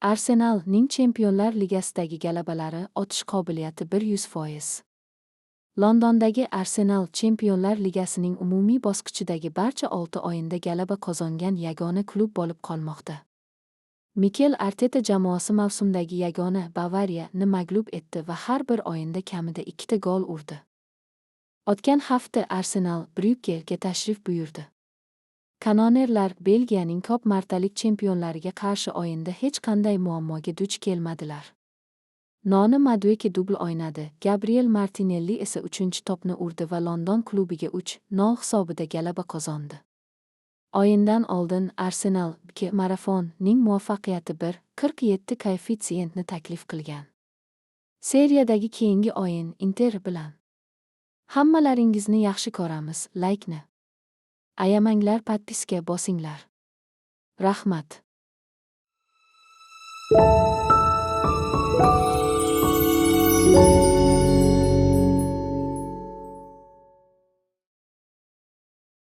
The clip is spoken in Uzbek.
Arsenalning Chempionlar Ligasidagi g'alabalari otish qobiliyati 100%. Londondagi Arsenal Chempionlar Ligasining umumiy bosqichidagi barcha 6 o'yinda g'alaba qozongan yagona klub bo'lib qolmoqda. Mikel Arteta jamoasi mavsumdagi yagona Bavariya-ni mag'lub etdi va har bir o'yinda kamida ikkita gol urdi. O'tgan hafta Arsenal Bryuggega tashrif buyurdi. Kanonerlar Belgiyaning ko'p martalik chempionlariga qarshi o'yinda hech qanday muammoga duch kelmadilar. Noni Madueke dubl o'ynadi, Gabriel Martinelli esa uchinchi to'pni urdi va London klubiga 3-0 hisobida g'alaba qozondi. O'yindan oldin Arsenal BK marafonning muvaffaqiyati 1.47 koeffitsiyentni taklif qilgan. Seriyadagi keyingi o'yin Inter bilan. Hammalaringizni yaxshi ko'ramiz, laykni ayamanglar, подписка bosinglar. Rahmat.